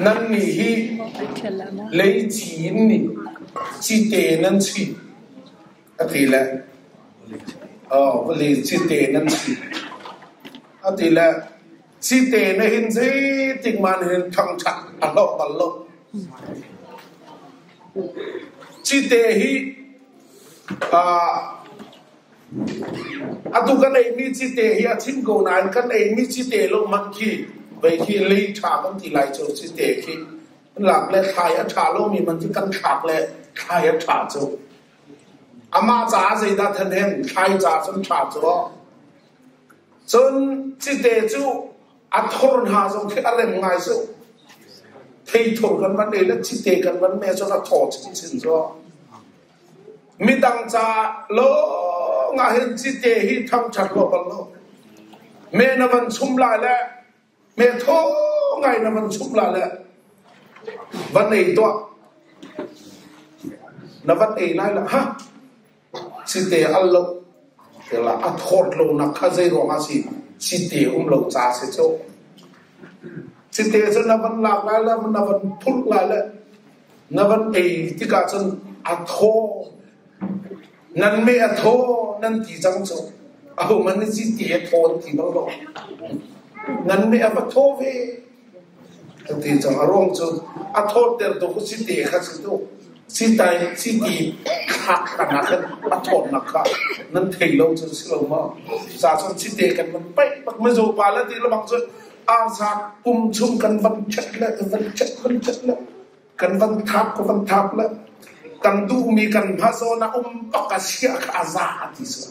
Nannih hi leici in nih cite nan si, a ti le vawlei cite nan si, a ti le cite na hin zeitik hmanh hin thangṭhat a hlawh bal lo. Cite hi Atu kan eimi cite hi a thin ko nain kan eimi cite lo hmanh khi vei khi lei ṭha kan ti lai cu cite khi lak le thlai a ṭha lomi hmanh khi kan thlak le thlai a ṭha cu. Amah caah zeidah thanem thlai ca cun ṭha cu. Cun cite cu a thor hna zong khi a rem ngai cu. Theithur kan van ei le cite kan van me cun a thaw chinchin cu. Midang ca lawng ah hin cite hi thangṭhat lo bal lo. Me na van chum lai le me thaw ngai na van chum lai le van ei tuah. Na van ei lai le ha cite al lo. Tela a thawt lo nak kha zei ruang ah si cite um lo ca si cu. Cite cu na van lak lai le na van phulh lai le Na van ei tikah cun a thaw. Nan meh a thaw nan ti cang cu. Ahohmanh nih cite a thaw an ti bal lo. Nan meh a va thaw ve an ti cang. A ruang cu a thawtter tu cu cite kha si tu. Citai citi thlak hlan ah khan a thawtnak kha nan thei lo cun si lo maw? Ca cun cite kan van paih bak mizaw pa le ti lebang cun arsa pum chung kan van chet le kan van chet van chet le kan van thap ka van thap le kan duhmi kan hmazawn ah um bak a sia kha a za ti si.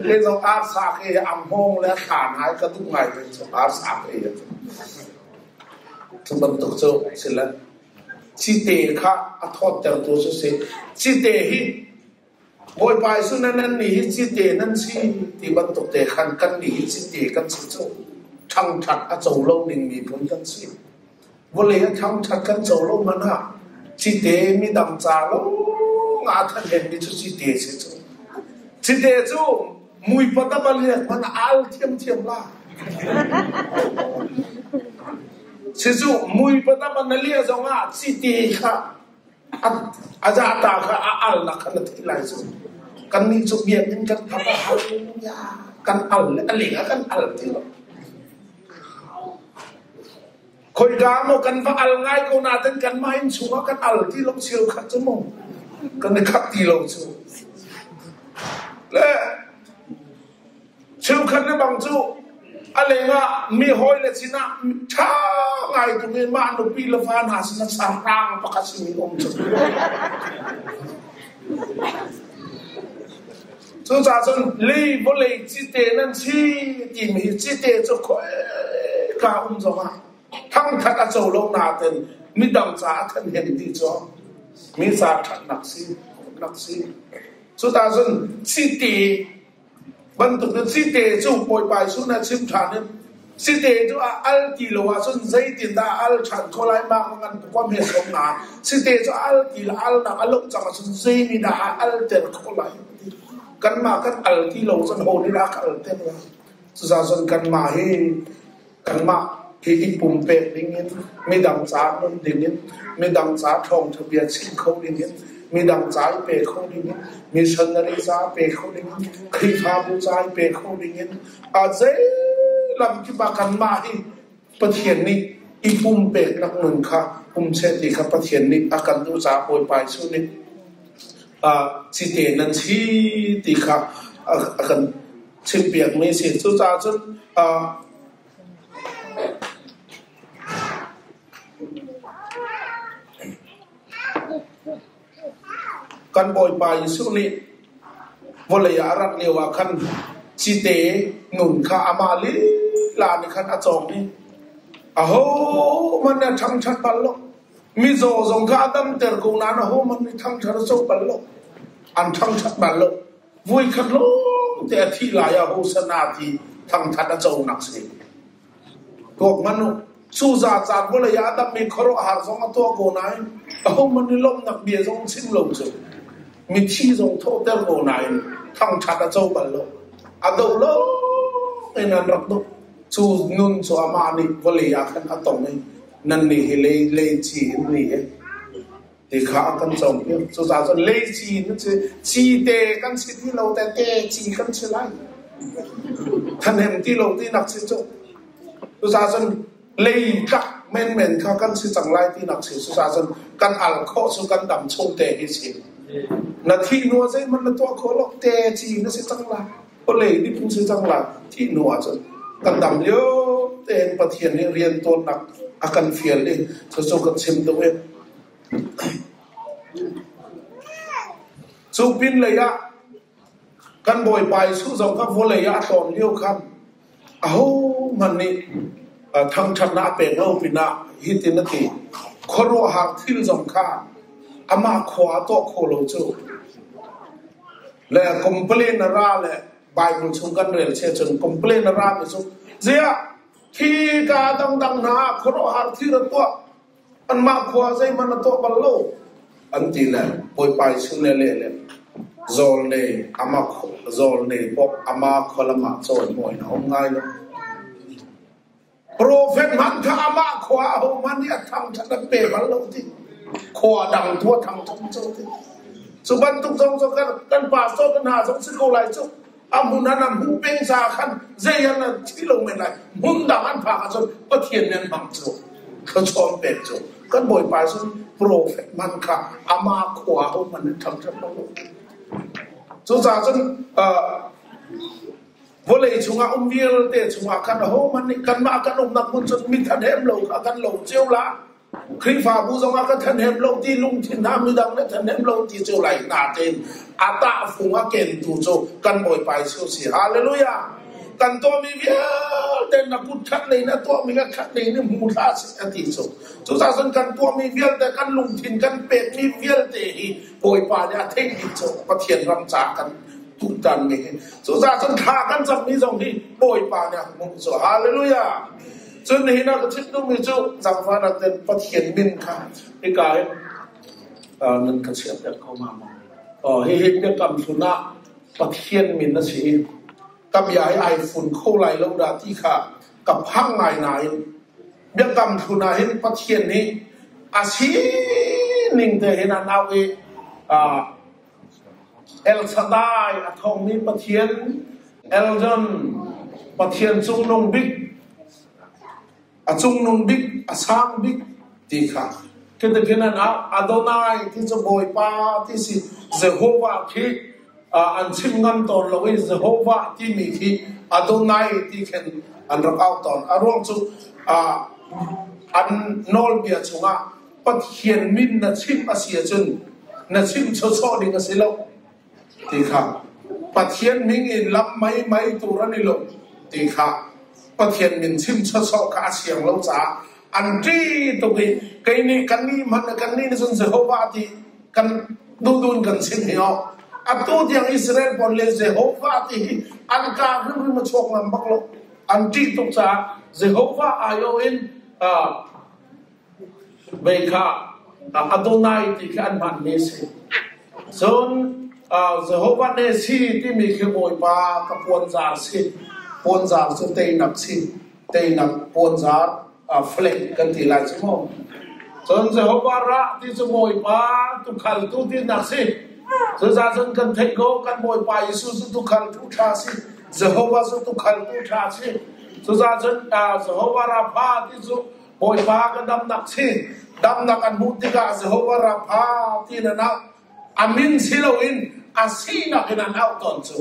Le zong arsa ke ang hong le thlan hai ka duh ngai ve cu arsa ke cu bantuk cu si le cite kha a thawttertu cu si. Cite hi Bawipa Jesuh na nan nih hi cite nan si ti bantuk te khan kan nih hi cite kan si cu. Ṭhangṭhat a co lo ning miphun kan si. Vawlei a ṭhangṭhat kan co lo hmanh ah cite midang ca lawng ah a ṭhahnemmi cu cite si cu. Cite cu muipat a va liak hmanh ah al thiamthiam la. Si cu muipat a va na liah zong ah cite kha A zahta kha a alnak kha na theih lai cu. Kannih cu biakinn kan phak ah hallelujah kan al le a leng ah kan al ti lo. Khoika maw kan va al ngai ko nain kanmah inn chungah kan al ti lo cheu khat cu mu kan i khat ti lo cu. Le Cheukhat le bang cu a lengah mi hawile sinah ṭha ngai tung in mah nupi le fa hna sinah sahrang pakhat simi um cu. Cucaah cun lei vawlei cite nan si timi hi cite cu khoika um zongah thangthat a co lo nain midang caah a thanhem dih cu mi ca ṭhatnak si, nak si. Cucaah cun cite Bantuk in cite cu Bawipa Jesuh nih a chim ṭhan i cite cu a al ti lo ahcun zeitindah a al ṭhan khawh lai? Mah ngan kuam he som na cite cu a al ti le alnak a loh cang ahcun zei nih dah a alter khawh lai? Kanmah kan al ti lo cun ho nih dah a ka alter lai? Cucaah cun kanmah hi kanmah hi i pumpek dingin midang ca nun dingin midang ca ṭhawngṭha bia chim kho dingin midang ca i pe kho dingin missionary ca pe kho dingin Khrihfabu ca i pe kho dingin a zei lam kip ah kanmah hi Pathian nih i pumpeknak nun kha um seh ti kha Pathian nih a kan duh caah Bawipa Jesuh nih cite nan si ti kha a kan chimpiakmi a si. Cucaah cun kan Bawipa Jesuh nih vawlei ah a rat lioah khan cite nun kha amah lila nih khan a cawng i ahohmanh nih a ṭhangṭhat bal lo. Mizaw zong kha a damter ko nain ahohmanh nih ṭhangṭhat a co bal lo. An ṭhangṭhat bal lo. Voikhat lawngte a thih lai ah Hosanna ti thangthat a conak si. Tuak hmanh u. Cuza caan vawlei ah a dammi khuaruahhar zong a tuah ko nain ahohmanh nih lawmhnak bia zong chim lo cu. Mithi zong thawhter ko nain thangthat a co bal lo. A doh lo in an rak doh. Cu nun cu amah nih vawlei ah khan a tong i nannih hi lei lei ci in ni e ti kha a kan cawnpiak. Cucaah cun lei ci in ci cite kan si ti lo te te ci kan si lai. Thahnem ti lo tinak si cu. Cucaah cun lei tlak menmen kha kan si cang lai tinak si. Cucaah cun kan al khawh cu kan dam chung te hi si. Na thih hnu ah zeihmanh na tuah khawh lo te ci na si cang lai. Vawlei nih phung si cang lai thih hnu ahcun kan dam lio tein Pathian nih rian tuannak a kan fial i cucu kan chim duh i cu pin lei ah kan Bawipa Jesuh zong kha vawlei ah a tlawn lio khan ahohmanh nih thangṭhatnak a pek lo pinah hitin a ti, khuaruahhar thil zong kha amah khua ah tuah khawh lo cu Le complain a ra le Bible chung kan rel che cun complain a ra mi cu ziah khi ka dangdang hna ah khuaruahhar thil an tuah anmah khua zeihmanh a tuah bal lo an ti le Bawipa Jesuh le le le zawl nei ama zawl nei pawh ama khua lam ah cawimawi na um ngai lo. Profet hmanh kha amah khua ahohmanh nih a thangṭhat an pe bal lo ti. Khua dang tu a thangṭhat cu ti. Cu bantuk zong cu kan kan pastor kan hna zong si ko lai cu. A hmun an an hmuh peng ca khan zei an thi lo men lai. Hmun dang an phak ahcun Pathian nih an hmang cu. Thluachuah an pek cu. Kan Bawipa cun profet hmanh kha amah khua ahohmanh nih thangṭhat lo. Cucaah cun Vawlei chungah um vialte chungah khan ahohmanh nih kanmah kan umnak hmun cun mi thahnem lo kha kan lo cio la. Khrihfabu zongah ka thahnem lo ti lungthin hna midang nih thahnem lo ti cio lai natein a tahfung a kentu cu kan Bawipa Jesuh si. Hallelujah! Kan tuahmi vialte na kut khat lei na tuahmi ka khat lei nih hmu hlah seh a ti cu. Cucaah cun kan tuahmi vialte kan lungthin kan pekmi vialte hi Bawipa nih a theih dih cu Pathian ram ca kan tutan mi hi cucaah cun thla kan cammi zong hi Bawipa nih a hmuh cu hallelujah cun nihin ah ka chim duhmi cu zangfahnak ten Pathian min kha hika hin nan ka chiah piak ko ma maw hihi biakam hlun ah Pathian min a si i ka bia hi ai fun kho lai lo dah ti kha ka phang ngai nain biakam hlun ah hin Pathian nih a sining te hin an auh i El Shaddai a thawngmi Pathian, Eldon, Pathian cungnung bik, a cungnung bik, a sang bik ti kha khi nan ah Adonai ti cu Bawipa ti si Jehovah khi an chim ngam tawn lo i Jehovah timi khi Adonai ti khin an rak au tawn. A ruang cu an nawlbia chungah Pathian min na chimh a si ahcun na chimh chawchawh ding a si lo ti kha Pathian min in lam mei mei tur an i lo ti kha Pathian min chim chawchawh kha a siang lo caah an ṭih tuk i kei nih kan nih hmanh kan nih nih cun Jehovah ti kan duhdun kan chim hi aw atu tiang Israel pawl le Jehovah ti hi an kaa hrimhrim a chuak ngam bak lo an ṭih tuk caah Jehovah aiawh in Vei kha Adonai ti khi an hmanmi a si. Cun Jehovah Nesi timi khi Bawipa ka puanzar si. Puanzar cu teinak si. Teinak puanzar flag kan ti lai cu mu. Cun Jehovah Rah ti cu Bawipa tukhaltu tinak si. Cucaah cun kan theih ko kan Bawipa Jesuh cu tukhaltu ṭha si. Jehovah cu tukhaltu ṭha si. Cucaah cun Jehovah Rapha ti cu Bawipa ka damnak si damnak an hmuh tikah Jehovah Rapha ti in an auh. A min si loin a sinak in an auh tawn cu.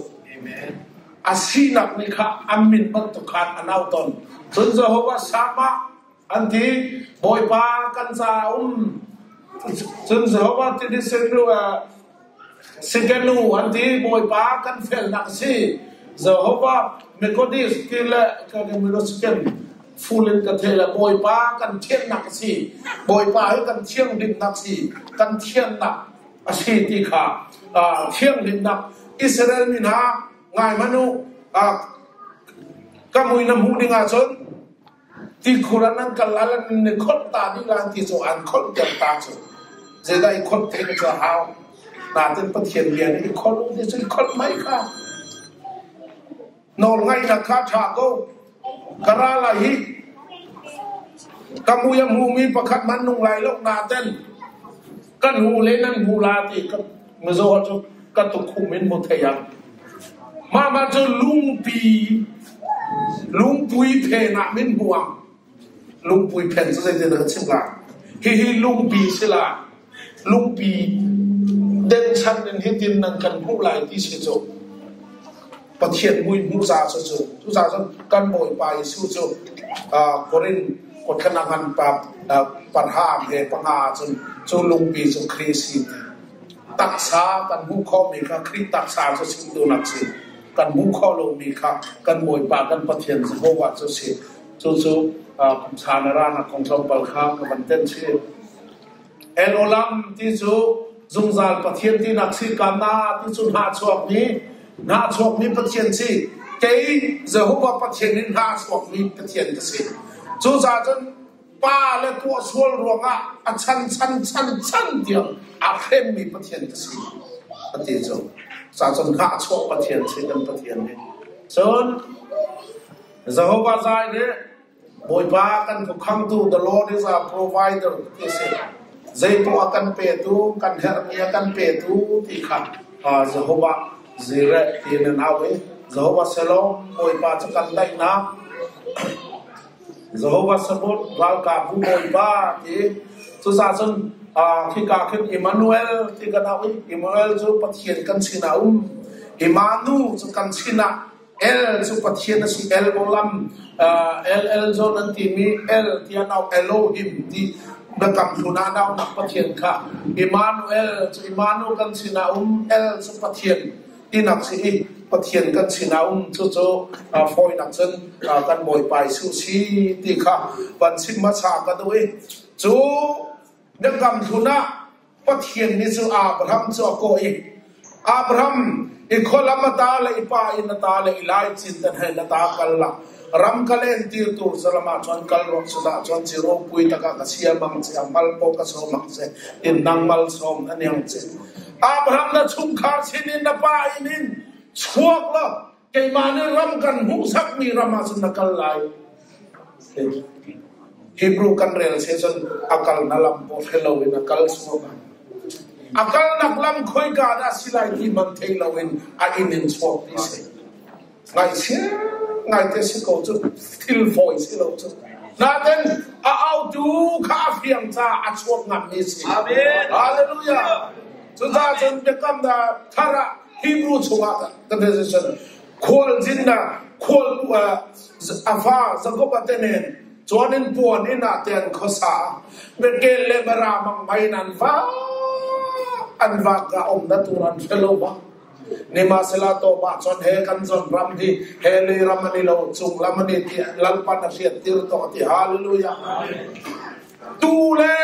A sinak nih kha a min bantuk khan an auh tawn. Cun Jehovah Shammah an ti Bawipa kan ca um. Cun Jehovah ti Sikenu an ti Bawipa kan felnak a si. Jehovah Methodist ti le Siken full in ka thei le Bawipa kan thiannak a si. Bawipa hi kan thianghlimnak si, kan thiannak a si ti kha thianghlimnak Israel mi hna ngai hmanh u ka mui na hmuh ding ahcun Tikhur ah nan kal lai nan i kholh ta dih lai ti cu an kholh ter ta cu. Zeidah i kholh theng cu a hau. Natin Pathian bia nih i kholh u ti cu i kholh mei kha. Nawlngaihnak kha ṭha ko. Ka ra lai hi ka mui a hmumi pakhat hmanh nung lai lo naten kan hu le nan hmu la ti ka Mizo cu ka tukhum in mu thei ang. Mah mah cu lungpi lungpui phen ah min hmu ang. Lungpui phen cu zeitin dah ka chim la? Hihi lungpi si la. Lungpi denchan in hitin nan kan hmuh lai ti si cu. Pathian mui hmuh za cu cu. Cucaah cun kan Bawipa Jesuh cu Korin kotlan a ngan pa parham he panga ahcun cu lungpi cu Khrih si ti. Taksa kan hmuh khawhmi kha Khrih taksa cu chimtu nak si. Kan hmuh khawh lomi kha kan Bawipa kan Pathian Jehovah cu si. Cucu kumsa na ra nak kong tlawmpal kha ka van tenh chih. El Olam ti cu zungzal Pathian tinak si kana ti cu hnahchuakmi hnahchuakmi Pathian si. Kei Jehovah Pathian in hnahchuakmi Pathian ka si. Cucaah cun pa le tuah sual ruangah a chan chan chan chan tiang a hremmi Pathian ka si. A ti cu. Cucaah cun hnahchuak Pathian si kan Pathian nih. Cun Jehovah zai nih Bawipa kan khuakhangtu, the Lord is our provider ti a si. Zeipoah a kan petu, kan herhmi a kan petu ti kha Jehovah Jireh ti in an au i Jehovah Shalom, Bawipa cu kan daihnak, Jehovah Sabaoth, ralkapbu Bawipa ti. Cucaah cun khika khin Immanuel ti kan au i Immanuel cu Pathian kan sinah a um. Imanu cu kan sinah El cu Pathian a si. El Olam, El Elyon an timi El ti an auh Elohim ti biakam hlun ah an auhnak Pathian kha Immanuel cu Immanuel kan sinah um El cu Pathian tinak si i Pathian kan sinah um cucu fawinak cun kan Bawipa Jesuh si ti kha van chim hmasa ka duh i cu biakam hlun ah Pathian nih cu Abraham cu a kawh i, Abraham, i khualam a ta le i pa inn a ta le i laicin tan he na ta kal la ram ka len tir tur zalam ah cun kal rawh cu dah cun ci ropui takah ka sia bang che a mal pawh ka sawm ang che in nang mal sawm na niang che Abraham na chungkhar sin in na pa inn in chuak law keimah nih ram kan hmuhsakmi ram ah cun na kal lai. Hebrew kan rel se cun a kal na lam pawh hre loin a kal suak. A kalnak lam khoika dah si lai ti man thei loin a inn in chuak ti si. Ngaihchia ngaite si ko cu thil fawi si lo cu. Nain a autu kha a fiang caah a chuak ngammi si. Amen. Hallelujah. Cucaah cun biakam thar ah Hebrew chungah kan cun khualzin na khual a fa Jakob a te nen chuan in puan inn ah te an khuasa bekel le bara mang mai an va an va ka om na tur an hre ba nimahsela to ba chon he kan zon ram hi he le ram ani lo chung lam ani ti lalpan a hriat tir to ti hallelujah tu le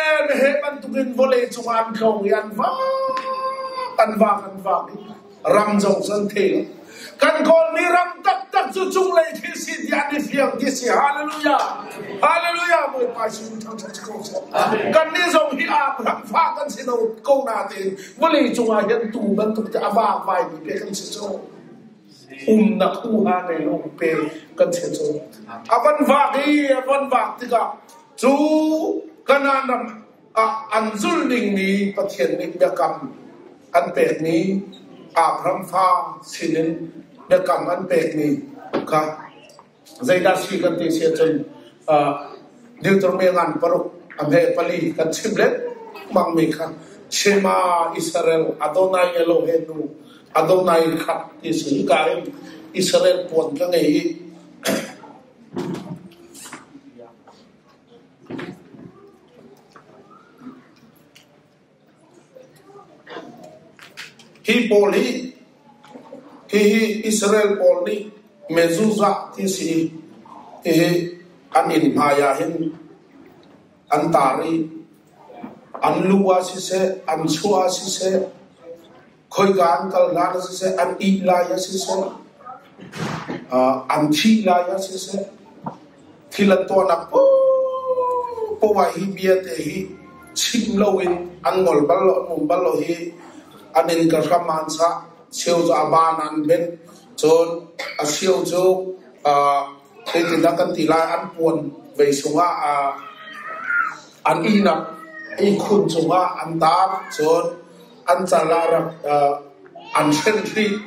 he bantukin vawlei cung an tlong i an va an vak an vak i ram zong cu an thei lo kan kawlmi ram taktak cu cunglei thil si ti an i fiang ti si hallelujah hallelujah bawipa sin thangthat ko seh kan nih zong hi Abraham fa kan si lo ko na tein vawlei cungah hin tu bantuk te a vak vai mi pe kan si cu umnak huha nei lo pe kan si cu a van vak i a van vak tikah Cu Kanaan ram ah an zulh dingmi Pathian nih biakam an pekmi Abraham fa sinin biakam an pekmi kha zeidah si kan ti si ahcun Deuteronomy ngan paruk a hme pali kan chim lengmangmi kha Shema Israel Adonai Eloheinu Adonai khat ti si hika in Israel puan ka ngei i Hi pawl hi hihi Israel pawl nih mezuzah ti si i hihi an inn hmai ah hin an tar i an lu ah siseh, an chuah ah siseh, khoika an kal hlan ah siseh, an ih lai ah siseh, an thih lai ah siseh, thil an tuahnak paohpaoh ah hi bia te hi chim loin an ngol bal lo, an um bal lo hi an inn ka hram ah an sah, cheu cu a ban ah an benh, cun a cheu cu. Zeitindah kan ti lai? An puan vei chungah an ihnak ihkhun cungah an tar. Cun an cal ah rak an hrenh rih.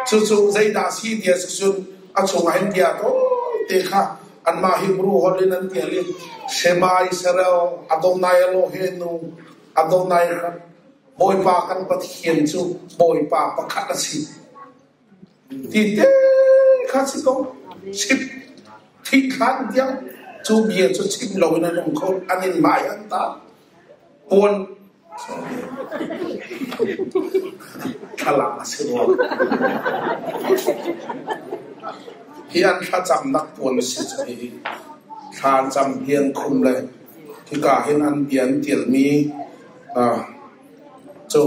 Cucu zeidah a si ti a si cun a chungah hin bia tawite kha anmah Hebrew holh in an tial i Shema Israel Adonai Eloheinu Adonai echad Bawipa kan Pathian cu Bawipa pakhat a si. Ti te kha si ko. Chim thih hlan tiang cu bia cu chim loin an um kho. An in hmai an ta. Puan Thlalang a si rua. Hi an thlacamnak puan a si cu hi thla an cam hi an khum le hika hin an bia an tialmi cu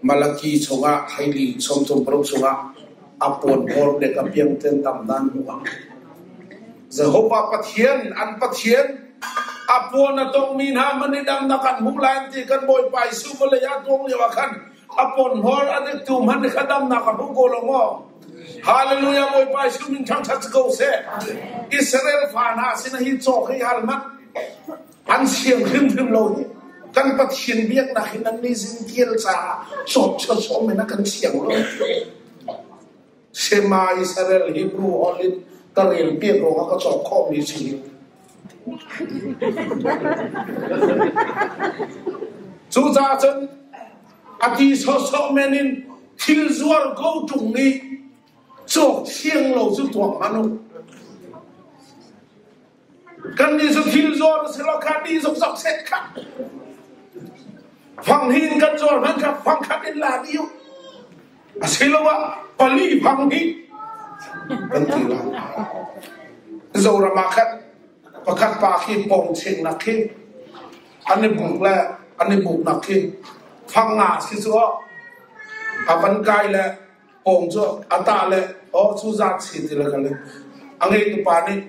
Malaki chungah 14 36 chungah a puan hmawr dek a piang ten tam dan hmuh ah Jehovah Pathian an Pathian a puan a tongmi hna man i damnak an hmuh lai an ti. Kan Bawipa Jesuh vawlei ah tuang lio ah khan a puan hmawr a diktu hmanh nih kha damnak a hmuh ko lo maw? Hallelujah Bawipa Jesuh min thangṭhat si ko seh. Israel fa hna sinah hi cawk hi hal hmanh an siang hrimhrim lo hi. Kan Pathian biaknak hi nan nih zingtial caah cawk chawchawm in a kan siang lo. Shema Israel Hebrew holh in ka rel piak ruangah ka cawk khawhmi si hi. Cucaah cun a ti sawhsawh men in thil zuar ko ṭung i cawk thiang lo cu tuak hmanh u. Kannih cu thil zuar a si lo kha ni zokzok seh kha. Fang hin kan zuar hmanh kha fang khat in la dih u. Asiloah pali fang hi kan ti lai. Zoram ah khan pakhat pa khi pawng chengnak khi an i buk le an i buknak khi fang nga si cu a van kai le pawng cu a tah le aw cu zat si ti le ka le a ngeitu pa nih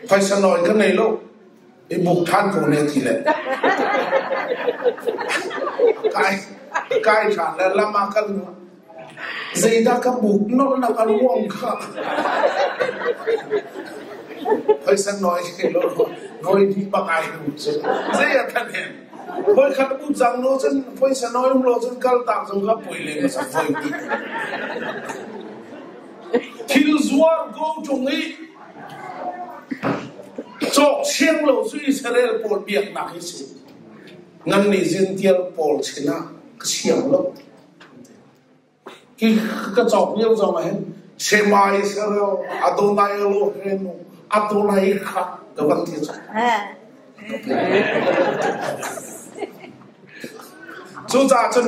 phaisa nawi ka ngei lo i buk ṭhan ko ne ti le kai kai ṭhan le lam ah kan zeidah ka buk nolh nak a ruang kha phaisa nawi ngei lo nawi dih bak ai hnu cu zei a than hen Voikhat bu cang lo cun phaisa nawi um lo cun kal tak zong kha poi le ma voi dih. Thil zuar ko ṭung i cawk siang lo cu Israel pawl biaknak hi si. Ngan nih zintial pawl sinah ka siang lo. Hi ka cawk lio zong ah hin Shema Israel Adonai Eloheinu Adonai kha ka van ti cu. Cucaah cun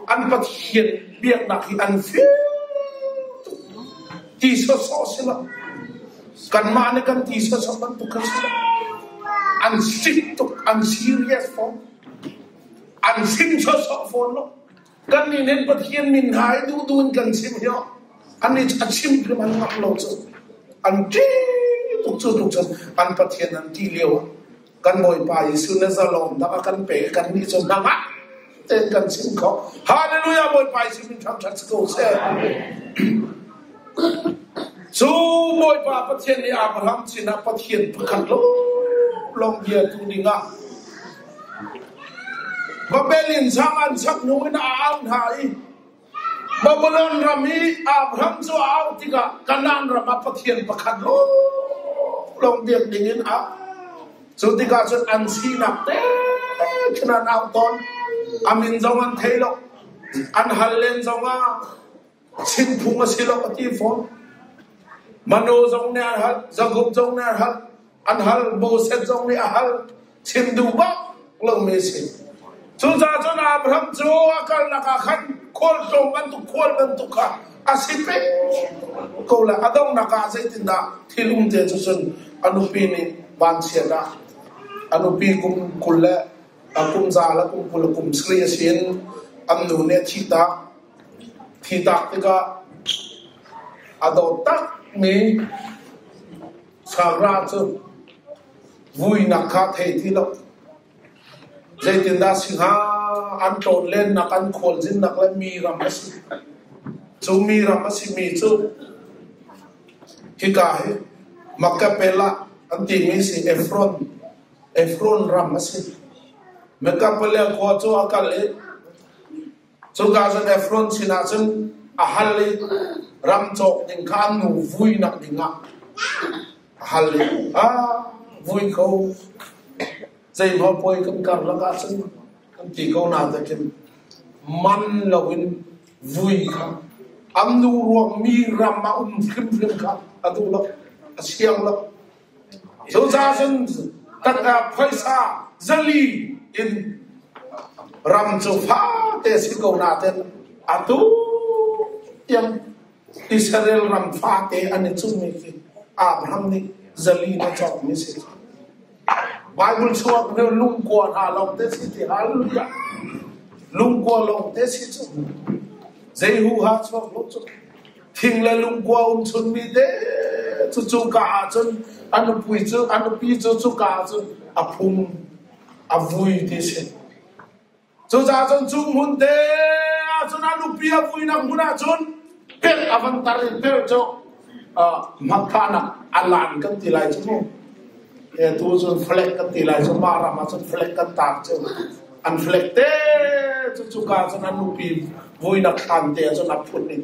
an Pathian biaknak hi an fim tuk. Ti sawsawh si lo. Kanmah nih kan ti sawsawh bantuk kha si lo. An strict tuk, an serious fawn. An sim sawsawh fawn lo. Kannih nih Pathian min hna i duhduh in kan chim hi an i a chim hrim an ngam lo cu. An ṭih tuk cu tuk cun an Pathian an ṭih lio ah kan Bawipa Jesuh na zalawmnak a kan pe i kannih cu hnangam tein kan chim kho. Hallelujah Bawipa Jesuh min thangṭhat si ko seh. Cu Bawipa Pathian nih Abraham sinah Pathian pakhat lawnglawng bia tu dingah Babel inn sang an sak hnu in a au hna i Babylon ram i Abraham cu a auh tikah Kanaan ram ah Pathian pakhat lawnglawng biak dingin a cu tikah cun an sinak te khin an auh tawn. A min zong an thei lo. An hal len zongah chim phung a si lo a ti fawn. Mano zong nih an hal, Jakob zong nih an hal, an hal, Moses zong nih a hal. Chim duh bak lomi a si. Cucaah cun Abraham cu a kalnak ah khan khualtlawng bantuk khual bantuk kha a si peng ko le a donghnak ah zeitindah thil um te cu cun a nupi nih vanchiat ah a nupi kum 20 le kum 100 le kum 20 kum 70 a si in an nu nih a thihtak. Thihtak tikah a dawt takmi Sarah cu vuinak kha thei ti lo. Zeitindah si hnga? An tlawnlennak, an khualzinnak le mi ram a si. Cu mi ram a simi cu Hika hi Makapelah an timi si Efron, Efron ram a si. Makapelah khua cu a kal i cuka cun Efron sinah cun a hal i ram cawk ding kha an nu vuinak dingah a hal i a vui ko. Zeimaw puai kan karlak ahcun kan ti ko na takin man loin vui kha an nu ruang mi ram ah um hrimhrim kha a duh lo, a siang lo. Cucaah cun tangka phaisa zali in ram cu fate si ko nain atu tiang Israel ram fate an i cummi khi Abraham nih zali na cawkmi si. Bible chuak ne lungkua hna lawng te si ti hallelujah. Lungkua lawng te si cu. Zei huha chuak lo cu. Thing le lungkua um chun mi te cu cu ka ah cun a nupui cu a nupi cu cu ka ah cun a phum a vui ti si. Cucaah cun cu hmun te ah cun a nupi a vuinak hmun ah cun pelh a van tar i pelh cu hmakthahnak a lan kan ti lai cu mu. Tu cun flag kan ti lai cu mah ram ah cun flag kan tar cu an flag te cu cuka cun a nupi vuinak thlan te ah cun a phun i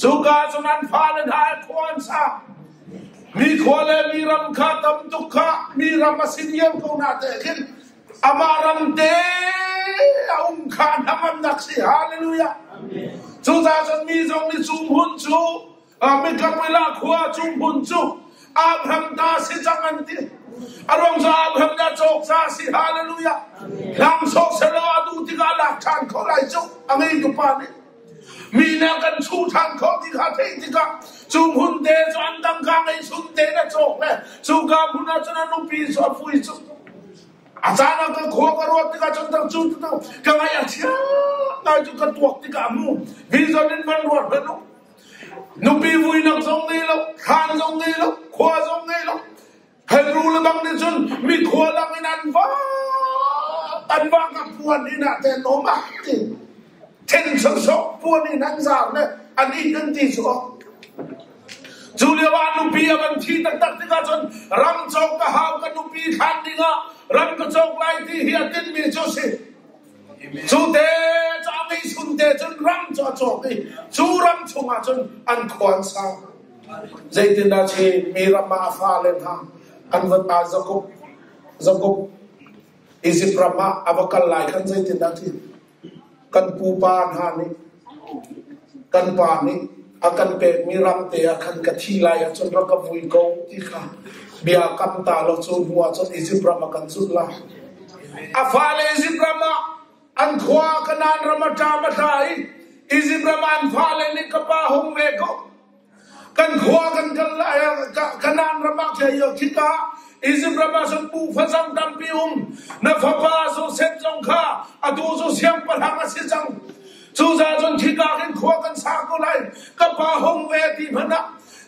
cuka cun an fale hna khua an sa. Mi khua le mi ram kha tam tuk kha mi ram a si diam ko na te khin Amah ram te a um kha hnangamnak si. Hallelujah. Cucaah cun mi zong nih cu hmun cu Mikapela khua cu hmun cu Abraham ta si cang an ti. A ruang cu Abraham nih a cawk ca si. Hallelujah. Hlang sawk selaw a duh tikah lak ṭhan kho lai cu a ngeitu pa nih. Mi nih a kan chuh ṭhan khawh ti kha theih tikah cu hmun te cu an tangka ngei chun te na cawk le cuka hmun ah cun a nupi cu a fui cu. A caan ah ka khua ka ruat tikah cun tang cu ka ngaih a chia ngai cu ka tuak tikah mu vision in van ruat hmanh u. Nupi vuinak zong ngei lo, thlan zong ngei lo, khua zong ngei lo. Hei ru le bang nih cun mi khua lang in an va an va ka puan in ah te nom ah ti then sawsawh puan in an zar le an in an ti cu cu lio ah nupi a van thi taktak tikah cun ram cawk ka hau ka nupi thlan dingah ram ka cawk lai ti hi a tinmi cu si cu te cu a ngei sun te cun ram cu a cawk i cu ram chungah cun an khuan sang Zeitindah chi mi ram ah a fale hna an va ta Jakob Jakob Izipt ram ah a va kal lai khan zeitindah ti kan pupa hna nih kan pa nih a kan pekmi ram te ah khan ka thi lai ahcun rak ka vui ko ti kha bia kam ta lo cu hnu ah cun Izipt ram a kan zulh lai. A fale Izipt ram ah an khua Kanaan ram a ṭam a tla i Izipt ram ah an fale nih ka pa hung ve ko Kan khua kan kal lai Kanaan ram ah khi yo khika Egypt ram ah cun buhfazam tampi um na fapa Josef zong kha atu cu siangpahrang a si cang cucaah cun khika khin khua kan sa ko lai ka pa hung ve ti hmanh ah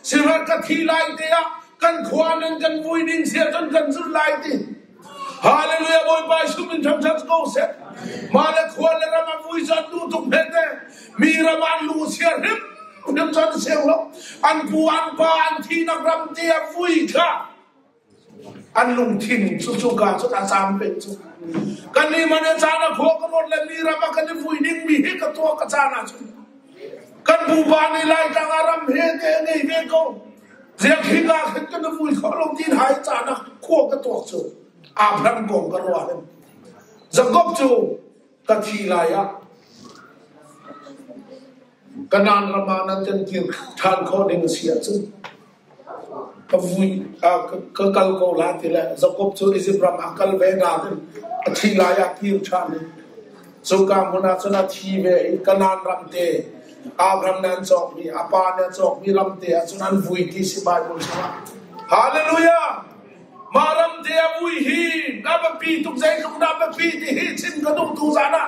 sihmanhsehlaw ka thi lai te ah kan khua nan kan vui ding sia cun kan zulh lai ti Hallelujah Bawipa Jesuh min ṭhamṭhat ko seh mah le khua le ram a vui cu an duh tuk hme te mi ram an lu sia hrim hrim cu an siang lo an pu an pa an thinak ram te a vui kha an lungthin cu cu ka cu a caam peng cu kan nih man a caan a khua ka ruat le mi ram a kan i vui ding mi hi ka tuah ka caan ah cun kan pupa nih Laitlang ah ram he te ngei ve ko Ziang hi nga khin kan vui kho lo tin hai caan ah khua ka tuak cu Abraham kong ka ruah hin Jakob cu ka thi lai ah Kanaan ram ah nan kan kir ṭhan khawh ding a si ahcun ka vui ka kal ko la ti le Jakob cu Izipt ram ah kal ve nain a thi lai ah kir ṭhan i cuka hmun ah cun a thi ve i Kanaan ram te Abraham nih an cawkmi, a pa nih a cawkmi ram te ah cun an vui ti si Bible chungah. Hallelujah! Mah ram te a vui hi na biapi tuk zeitluk dah biapi ti hi chim ka duh tu zan ah.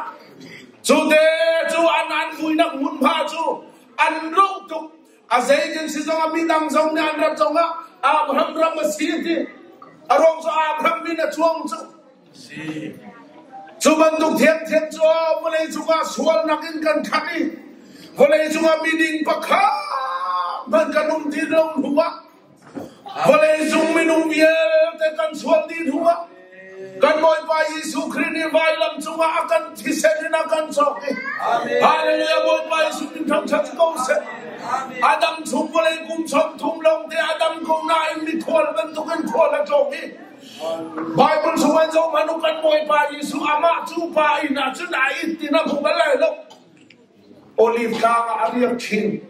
Cu te cu an an vuinak hmunhma cu an roh tuk. A zeitin si zong ah midang zong nih an rat zong ah Abraham ram a si ti. A ruang cu Abraham min a cuang cu. Cu bantuk thiamthiam cu vawlei cungah sualnak in kan khat i vawlei cungah miding pakhat hmanh kan um ti lo hnuah. Vawlei cung minung vialte kan sual dih hnuah kan Bawipa Jesuh Khrih nih vailam cungah a kan thisen in a kan cawk i Hallelujah Bawipa Jesuh min thangṭhat ko seh. Adam chung vawlei kum 30 lawng te Adam ko nain mikhual bantukin khual a tlawng i Bible chung an zoh hmanh u kan Bawipa Jesuh amah cu pa inn ah cun a it tin a hmu bal lai lo. Olive tlang ah a riak chin.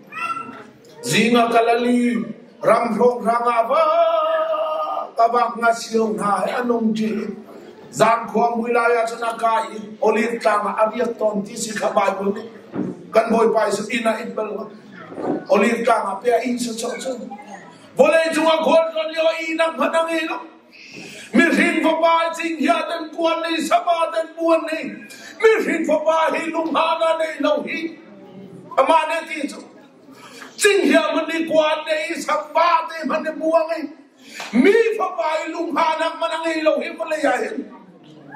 Zing ah Galilee ram hrawnghrang ah va ka vak nga sio hna he an um ṭi i zan khua mui lai ah cun a kai i Olive tlang ah a riak tawn ti si kha Bible nih kan Bawipa Jesuh inn ah it bal lo. Olive tlang ah pe a inn sawsawh cun vawlei cungah khualtlawn lio ah ihnak hmanh a ngei lo. Mihring fapa cinghngia den kuan nih sava den buan nih mihring fapa hi lunghana nei lo hi amah nih ti cu cinghngia hmanh nih kuan nei sava te hmanh nih buang i mi fapa i lunghanak hmanh a ngei lo hi vawlei ah hin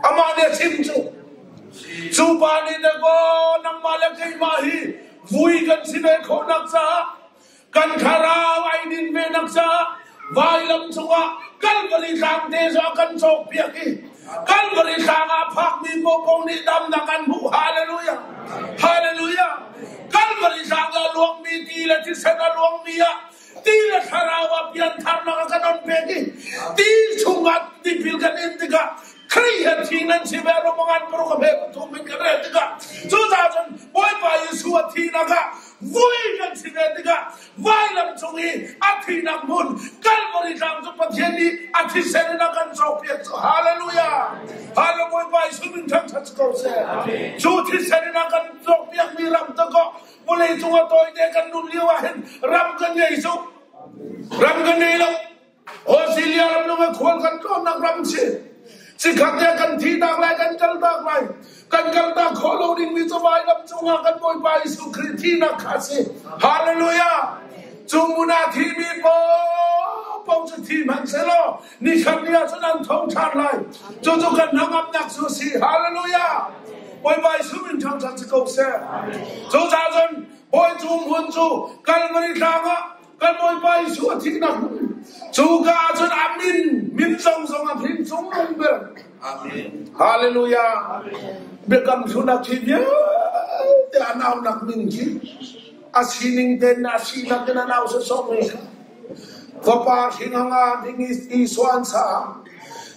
amah nih a chim cu cu pa nih dakaw nangmah le keimah hi vui kan si ve khawhnak caah Kan thlarau ai din ve nak caah vailam cungah Kalvari tlang te cu a kan cawkpiak i Kalvari tlang ah phakmi paohpaoh nih damnak an hmuh. Hallelujah! Hallelujah! Kalvari tlang ah luangmi ti le thisen a luangmi ah ti le thlarau ah piantharnak a kan on pek i ti chungah tipil kan in tikah Khrih he thi nan si ve rumangan paruk a hme pathum in kan rel tikah cucaah cun Bawipa Jesuh a thihnak ah vui kan si ve tikah vailam cung i a thihnak hmun Calvary tlang cu Pathian nih a thisen in a kan cawkpiak cu hallelujah hallelujah Bawipa Jesuh min thangṭhat ko seh cu thisen in a kan cawkpiak mi ram te kaw vawlei cung a tawite kan nun lio ah hin ram kan ngei cu ram kan ngei lo Australia ram lung khual kan tlawnnak ram si. Cikhat te kan thihnak lai kan kaltak lai. Kan kaltak khawh lo dingmi cu vailam cungah kan Bawipa Jesuh Khrih thihnak kha si. Hallelujah! Cu hmun ah thimi paohpaoh cu thi hmanh selaw nikhat ni ah cun an tho ṭhan lai. Cucu kan hnangamnak cu a si. Hallelujah! Bawipa Jesuh min ṭhangṭhat si ko seh. Cucaah cun Bawi cu hmun cu Kalvari tlang ah Kan Bawipa Jesuh a thihnak hmun cuka ah cun a min min zong zong a hrin cung nung ber. Amen. Hallelujah. Biakam hlun a thi vialte a naunak min khi a sining ten a sinak in a nau sawsawh mi kha fapa hring anga ding Isua an sa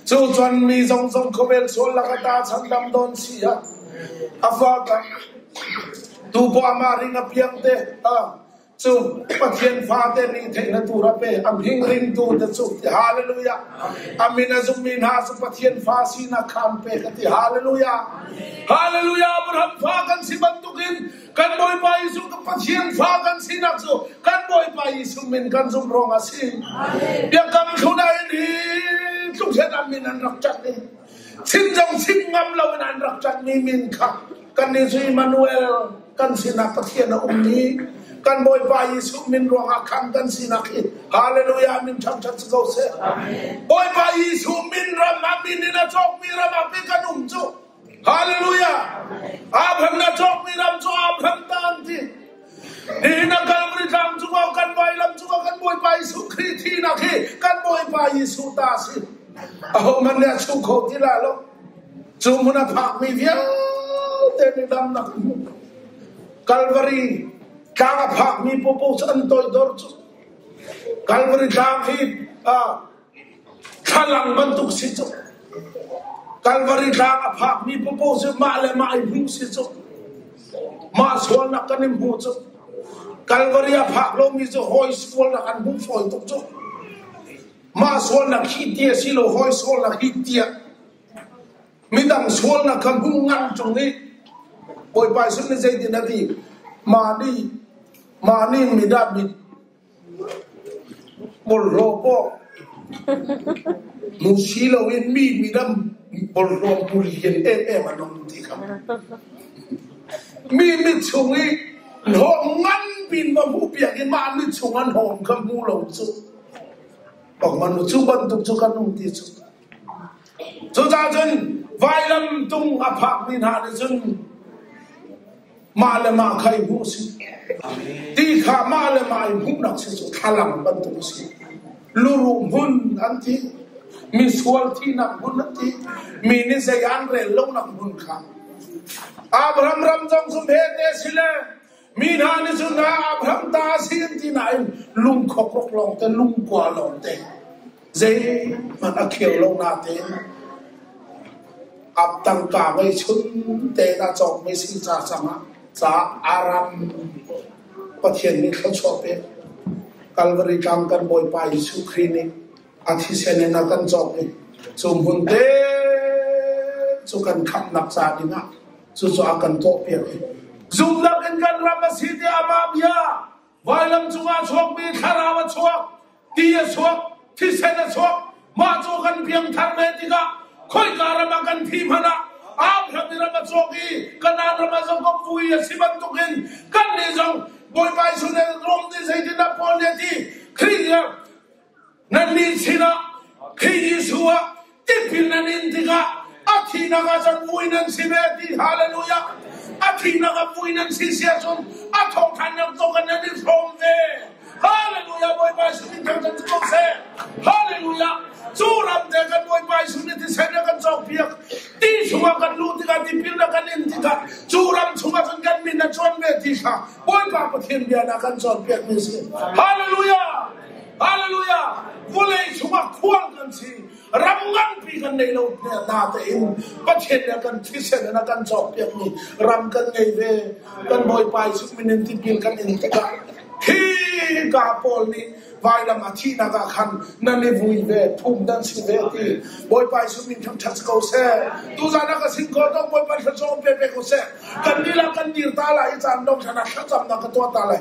cu cun mi zong zong khawvel sual lak ata chandam don si ah a fa ka tu po ama ring a piang te a Cu Pathian fate nih theihna tur a pe. A hming ringtu te cu ti hallelujah. A min a zummi hna cu Pathian fa sinak kha an pek a ti hallelujah. Hallelujah Abraham fa kan si bantukin kan Bawipa Jesuh cu Pathian fa kan sinak cu kan Bawipa Jesuh min kan zumh ruang a si. Biakam thlun ah hin hi tluk hian an min an rak ṭanh i chim zong chim ngam loin an rak ṭanhmi min kha Kannih cu Immanuel kan sinah Pathian a um i kan Bawipa Jesuh min ruangah khan kan sinak hi Hallelujah min ṭhangṭhat si ko seh. Bawipa Jesuh min ram ah min in a cawkmi ram ah pi kan um cu. Hallelujah. Abraham na cawkmi ram cu Abraham ta an ti. Nihin a Calvary tlang cungah kan vailam cungah kan Bawipa Jesuh Khrih thihnak hi kan Bawipa Jesuh ta a si. Ahohmanh nih a chuh kho ti lai lo. Cu hmun a phakmi vialte nih damnak an hmu. Kalvari tlang a phakmi popo cu an toidor cu. Kalvari tlang hi thlalang bantuk si cu. Kalvari tlang a phakmi popo cu mah le mah i hmuh si cu. Mah sualnak kan i hmuh cu. Kalvari a phak lomi cu hawi sualnak an hmuh fawi tuk cu. Mah sualnak hi ti a si lo, hawi sualnak hi tiah midang sualnak kha hmuh ngan ṭung i Bawipa Jesuh nih zeitin a ti? Mah nih mah nih midah mit bawlhhlawh pawh hmu si loin mi midang bawlhhlawh hmu lian emem an um ti kha. Mi mit chung i hlawh ngan pin va hmuh piak i mah mit chung an hlawm kha hmu lo cu. Pakman cu bantuk cu kan um ti cu. Cucaah cun vailam tung a phakmi hna nih cun mah le mah kha i hmuh si. Ti kha mah le mah i hmuhnak si cu thlalang bantuk a si. Luruh hmun an ti. Misual thihnak hmun an ti. Mi nih zei an rel lonak hmun kha. Abraham ram zong cu hmete si le mi hna nih cun Abraham ta a si an ti nain lungkhok rok lawng te lungkua lawng te zeihmanh a kheu lo natein ab tangka ngei chun tein a cawkmi si ca cangah ca Aram Pathian nih thluachuah pek. Kalvari tlang kan Bawipa Jesuh Khrih nih a thisen in a kan cawk i cu hmun te cu kan khamhnak ca dingah cucu a kan tuahpiak i zumhnak in kan ram a si tiah amah bia vailam cungah a chuakmi thlarau a chuak ti a chuak thisen a chuak mah cu kan piangthar ve tikah khoika ram ah kan thi hmanh ah Abraham i ram a chuak i Kanaan ram ah zong ka vui a si bantukin kannih zong Bawipa Jesuh nih Rom nih zeitindah Paul nih a ti Khrih Nannih sinah Khrih Jesuh ah tipil nan in tikah a thihnak ah cun vui nan si ve ti hallelujah a thihnak ah vui nan si si ahcun a thawhṭhannak zong kan nan i hrawm ve hallelujah Bawipa Jesuh min thangṭhat si ko seh hallelujah cu ram te kan Bawipa Jesuh nih thisen a kan cawkpiak ti chungah kan luh tikah tipil na kan in tikah cu ram chungah cun kan min a cuan ve ti kha Bawipa Pathian bia na kan cawnpiak mi si hallelujah Hallelujah! Vawlei chungah khual kan si. Ram nganpi kan nei lo na tein Pathian nih a kan thisen in a kan cawkpiakmi ram kan ngei ve. Kan Bawipa Jesuh min in tipil kan in tikah khi ka Paul nih vailam a thihnak ah khan nan i vui ve, phum nan si ve ti. Bawipa Jesuh min thangṭhat si ko seh. Tuzan ah ka sin ko dong Bawipa thluachuah pe pe ko seh. Kan lila kan dir ta lai i caan dong thlan ah thlacamnak ka tuah ta lai.